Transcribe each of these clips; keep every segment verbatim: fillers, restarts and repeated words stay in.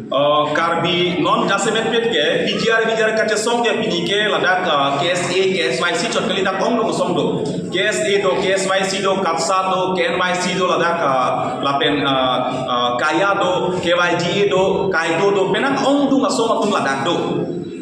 Uh, Karbi non jasemet pet ke P G R V G R kachesong ke pini ke ladak uh, K S A, K S Y C chot kali, dak ongdung asong do. K S A do, K S Y C do, KATSA do, K N Y C do, ladak uh, lapen uh, uh, KAYA do, K Y G A do, KAIDO do, penang ongdung asong atum ladak do.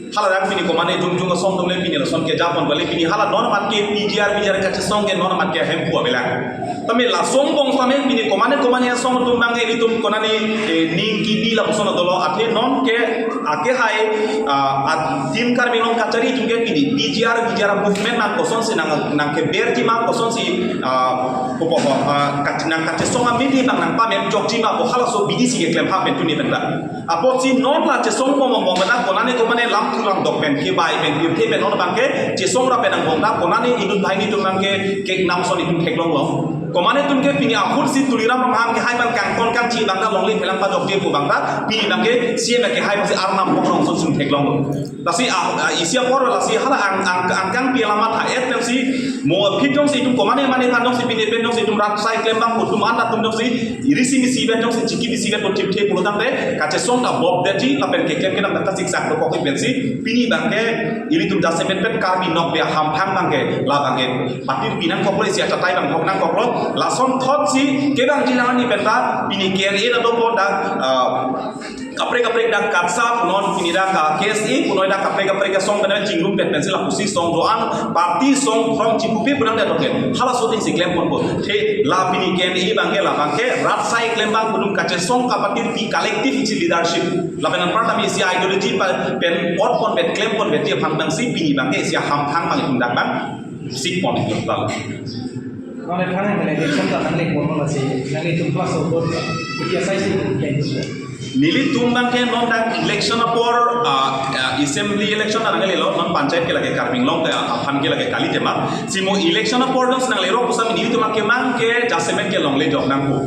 Haladak pini komane jongjong asong atum le pini lason kejapon kali, pini hala non amat ke P G R V G R kachesong ke non amat ke hemphu avelang. Tame lason bong tame pini komane komane asong atum abang ke ilitum konane eh, ning kibi lapuson dolo, athe non ke ake hai ah, a team Karbi Anglong kachari atum ke pini P G R V G R movement nang kosonsi nang nangkeberji ma, kosonsi ah, kopo ah, kach- nangkachesong amidi abang nangpametchokji ma, bo halaso abidi si keklem ha pen tuni penta. Apotsi non la chesong bom bom bom dak konane komane lamthu lamdok pen, kebai pen, pirthe pen non abang ke chesong ra pen angbong dak konane inut banghini atum abang ke kenam ason itum theklong long. Komane atum ke pini ahut si Tuliram Ronghang ke hai abang kangton kangchi abang dak longle phelang pajokje pu abang dak pini abang ke C M ke hai abang si arnam pok rong ason sum theklong long. Lasi ah, ah, isi apor lasi hala ang ang angkang pi alamat ha et pensi mo aphi jongsi itum komane mane kan jongsi pini pen jongsi itum rat sai klem abang, itum anta atum jongsi iri si misi pen jongsi chiki misi pen itum chipthe pulo tangte kachesong ta bob detji lapen keklem kedam ta kasiksak dokok pensi pini abang ke ilitum jasemet pet Karbi nokbe hamphang abang ke la abang ke patir pinangkoklo, isi achatai abang hok nangkoklo, lason thotsi kevangji lang ani penta pini K L A ta dopo dak ah, kaprek kaprek dak KATSA punon pini dak ah, K S A punon dak kaprek kaprek asong pen chingrum pen pensi lapusi song do-an party song from chipupi punang dak doke. Halaso tin si klem ponpo. The la pini K N A abang ke la abang ke rat sai klem abang pudum kachesong kapatir pi collective isi leadership. Lapen anparta mi isi ideology pa pen ot pon pen klem pon pen ti aphan abang si pini abang ke isi hamphang abang itum dak abang sik pon itum tal. Nonke thang election ta nangle kormo lasi nanglitum plus o vote iti asai si klem. Nelitum abang ke non dak election apor ah, ah, assembly election ta nanglelo, non panchayat ke lake Karbi Anglong ke aphan ke lake kali tema. Si mo election apor dong si nanglero pusami nelitum abang ke mang ke jasemet ke longle jok nangpo.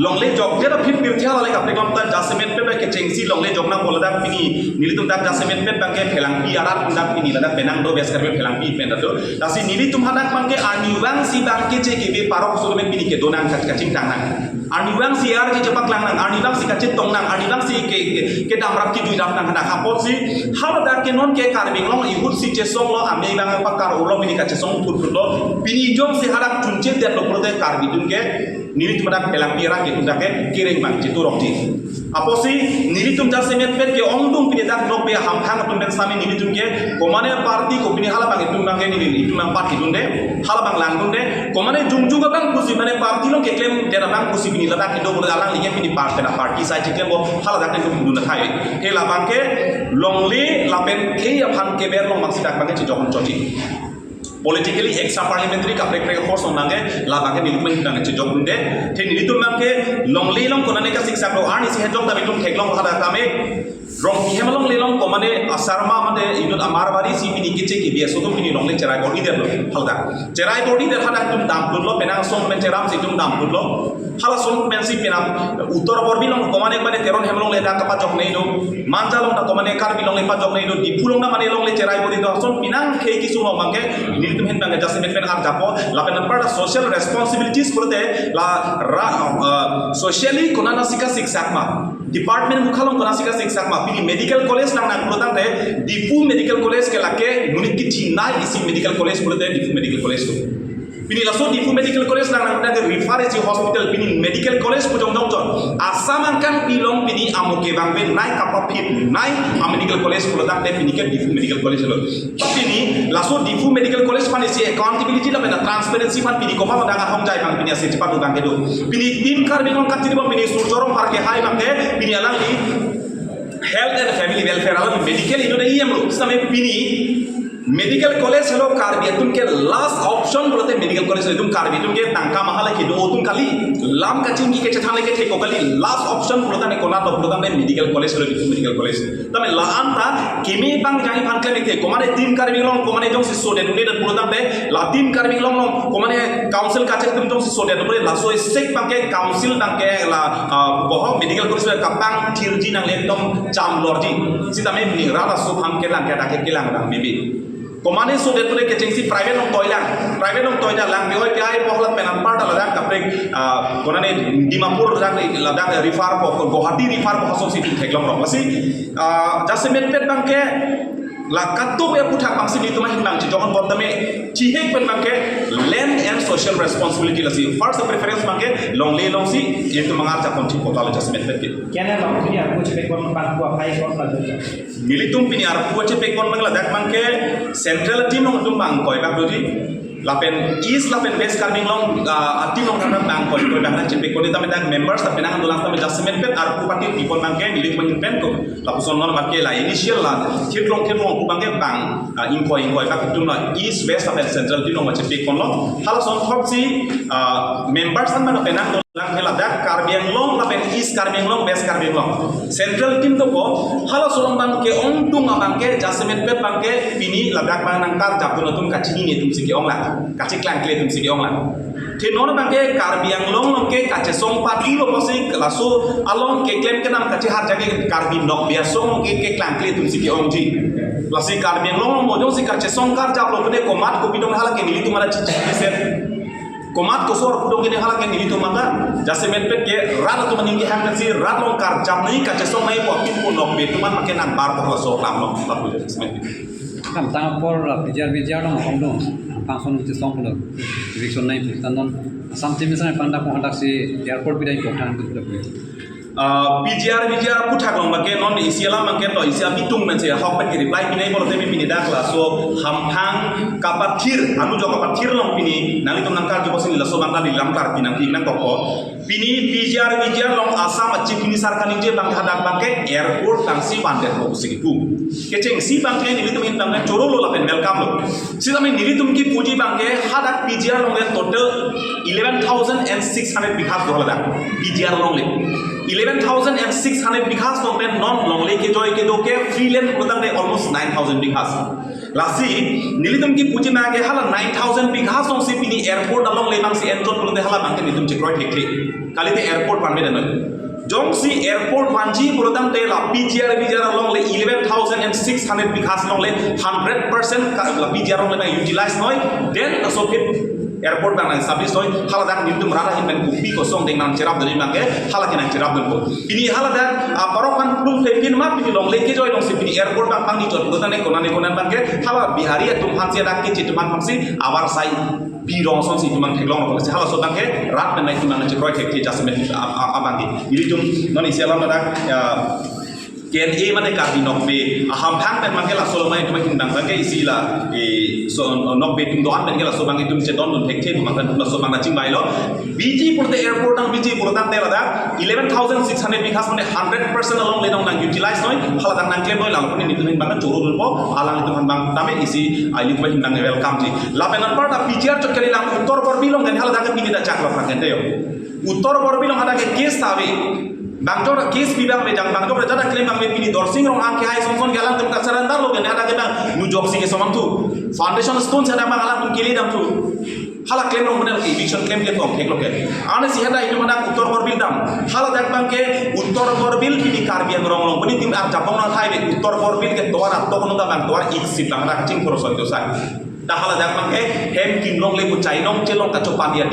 Longle jok jera phit pirthe hala le kaprek lam ta jasemet pet ke chengsi longle jok nangpo, ladak pini nelitum dak jasemet pet abang ke Phelangpi arat dak pini ladak penang do bes Karbi Phelangpi pen do. Lasi nelitum hadak abang ke arnivang si abang ke che kebe parok sulumen pini kedo nang kach- kachingtang nang. Arnivang si arje chepaklang nang, arnivang si kachetong nang, arnivang si ke ke kedam rap kejui rap nang hadak apotsi haladak ke non ke Karbi Anglong ihut si chesong lo, ame abang pakar ulo pini kachesong thut thut lo, pini jongsi hadak chunche det lo pulote Karbi atum ke nelitum dak Phelangpi arat ke itum dak ke kereng abang chiturokji. Apotsi nelitum jasemet pet ke ongdung pini dak nokbe hamphang atum pen sami nelitum ke komane party ko pini hala abang itum abang ke neli itum abang party dunde, hala abang langdunde, komane jongjong abang pusi mane party along keklem det abang pusi pini ladak indo bor alangli ke pini party na party sai chiklem bo haladak ke dun dun thai. He la abang ke longle lapen khei aphan keber long abang si dak abang ke chejok chotji. Politically extra parliamentary kaprek prek force nangke la abang ke nelitum abang chejok dunde. The nelitum abang ke longle along konane kasiksak lo, arni si hejong ta itum theklong hada tame. Rongpi hem along le along komane asarma mane inut a Marwari si pini keche kebi aso atum pini longle cherai bor-i detlo haladak. Cherai bor-i det hadak itum dam dunlo, penang asong pen cheram si itum dam dunlo. Halason pensi penang Uttar Borbil along komane mane Teron hem along le dak kapajok nei do. Manja along ta komane Karbi along le pajok nei do. Diphu along ta mane longle cherai bor-i do. Ason penang khei kesung along abang ke nelitum ahin abang ke jasemet pen arjapo. Lapen anparta social responsibilities pulote la ra, uh, socially konane si kasiksak ma, department mukha along konane si kasiksak ma, pini medical college lang nang pulo tangte Diphu Medical College ke lake monit kechinai isi medical college pulote Diphu Medical College do. Pini laso Diphu Medical College lang nang pulo tangte refer isi hospital, pini medical college pu jongjong chot. Assam angkang pi along pini amo kevang pen nai kapaphit nai a medical college pulo tangte pini ke Diphu Medical College lo. Pini laso Diphu Medical College aphan isi accountability lapen transparency aphan pini komat dak ahongjai abang pini ase chepadu abang kedo. Pini Team Karbi Anglong kachiri abang pini Surjya Rongphar ke hai abang ke pini alangli Health and Family Welfare along medical inut E M lo. Same pini medical college lo Karbi atum ke last option pulote medical college lo, itum Karbi atum ke tangka maha le kedo atum kali, lam kachingki kachethan le kethek kok kali, last option pulo tangte konat pulo tangte medical college lo, Diphu Medical College. Tame la-an ta kimi pangjahi aphan klem ik the, komane Team Karbi Anglong, komane jongsi sodet un'e det pulo tangte, la Team Karbi Anglong along, komane council kachek atum jongsi sodet un'e det, laso esek abang ke council abang ke la, ah, boho medical college kapangthirji nangle ekdom cham lorji. Sitame pini rat aso aphan kelang ke dak ke kelang dam bibi. Komane so det pule kechengsi private along toilang, private along toilang, lang pi-oi pi-ai po halat pen anparta ladak kaprek, ah, konane Dimapur ladak, ladak refer po, Guwahati refer po, asonsi theklongrong. Lasi, ah, jasemet pet abangke la katup ya puthak abangsi nelitum ahin abang chijong bom tame chihek pen abangke land and social responsibility lasi first preference abangke longle alongsi nelitum mangar chapon thik kota lo jasemet pet ke. Kene long sini aku cipek bom bang ku apai kon lagi. Nelitum pini arpu chepekpon abang ladak abangke central team along nelitum bang ingkoi bak doji. Lapen East lapen West Karbi Anglong, ah, team along nelitum bang ingkoi ingkoi bak nangchepekpon, tame dak members lapen nangdolang tame jasemet pet arpu party pipon abangke nelitum abang pen ko. Lapuson non abangke la initial la thirlong thirlong pu abangke bang, ah, ingkoi ingkoi bak nelitum la East West lapen central team along chepekponlo. Halason thotsi, ah, members an abang pen nangdo lang ke ladak Karbi Anglong lapen East Karbi Anglong, West Karbi Anglong. Central team dopo, halaso along abangke ongdung abangke jasemet pet abangke pini ladak abang nangkarjapdun atum kachinine atumsi ke-ong lang, kacheklangkle atumsi ke-ong lang. Te non abangke Karbi Anglong along ke kachesong party lo pusi laso along keklem kenam kacheharjak ke Karbi Nokbe Asong along ke keklangkle atumsi ke-ongji. Lasi Karbi Anglong along mo jongsi kachesong karjaplo pune komat kopi dong hala ke nelitum mara chichi set. Komat kosor pudong kene hala ke nelitum maka jasemet pet ke rat atum aning kehang si rat along karjap nangji kachesong nangji pu apin pu Nokbe atum an make nangbar ko laso lam along lapu jasemet. Kantang apor la P G R V G R along ongdung, kantang ason chesong pulo, eviction nangji pu, ta non Assam Chief Minister aphan dak ko hadak si airport bidai ko thang tu pulo. Ah, P G R V G R aputhak along abangke non isi alam abangke to isi abitung pen si ahok pen ke reply pinai pulote pini dak laso hamphang kapathir, anujok kapathir along pini nanglitum nangkarju pusi laso abang kali lam kar pinang pinang koko. Pini P G R V G R along Assam a Chief Minister kaningje abang hadak abangke airport abangsi vandet ko pusi kipu. Kechengsi abangke nelitum ahin abangke choro lo lapen welcome lo. Sitame nelitum kipuji abangke hadak P G R along le total eleven thousand and six hundred bighas do ladak P G R along le. Eleven thousand and six hundred bighas along pen non longle kejoi kedo ke free land putang de almost nine thousand bighas. Lasi nelitum kipuji abangke hala nine thousand bighas alongsi pini airport along le abangsi enchot pulote hala abangke nelitum chekroi thekthe. Kalite airport vanme dan. Jongsi airport vanji pulotangte la P G R V G R along le eleven thousand and six hundred bighas along le hundred percent ka la P G R along le nang utilize noi, then laso aphi airport abang nang establish noi, haladak nelitum rat ahin pen kopi kosong deng nangcherapdun abangke, hala ke nangcherapdun ko. Pini haladak, ah, parok aphan plum plepin ma pini longle kejoi alongsi pini airport abang pangni chot pulotangte konane konane abangke, hala Bihari atum aphansi dak ke chitum aphansi avarsai birong asonsi itum abang theklong rok si halaso abangke rat pen nangtum abang chekroi thekthe jasemet a-, a-, abangke. Nelitum non isi alam ladak, ya, K N A mane Karbi Nokbe ahamphang pen abangke laso along itum ahin abang abangke isi la, eh, so, Nokbe atum do-an pen ke laso abang itum chedondun thekthe abang pen laso abang nangchingvailo. Biji pulote airport nang biji pulotangte ladak eleven thousand six hundred bighas mane hundred percent along le nang utilize noi, haladak nangklem noi, lalu pini nelitum ahin abang chorodunpo, alanglitum ahin abang tame isi, ah, itum ahin abang welcome ji. Lapen anparta P G R chot kali lang Uttar Borbil along den haladak pini dak chak lo pangkente yo. Uttar Borbil along hadak ke case ta ave. Bangjok ra case pi abang ave, jang bangjok ra jada klem abang ave, pini Dorsing Ronghang ke hai son son ke alangtum ka surrender lo ke hadak ke abang nujoksi ke somanthu. Foundation stone si hadak abang alangtum kele damthu. Hala klem rong model ke eviction klem ke tong thek lo ke. Ane si hadak itum hadak Uttar Borbil dam. Haladak abangke Uttar Borbil pini Karbi Anglong along pini tim arjapong nang thai be Uttar Borbil ke tovar atok nung abang tovar ik sip abang hadak ching poro sotyo sai. Ta haladak abangke hem kim longle pu chainong chelong kachopan dia.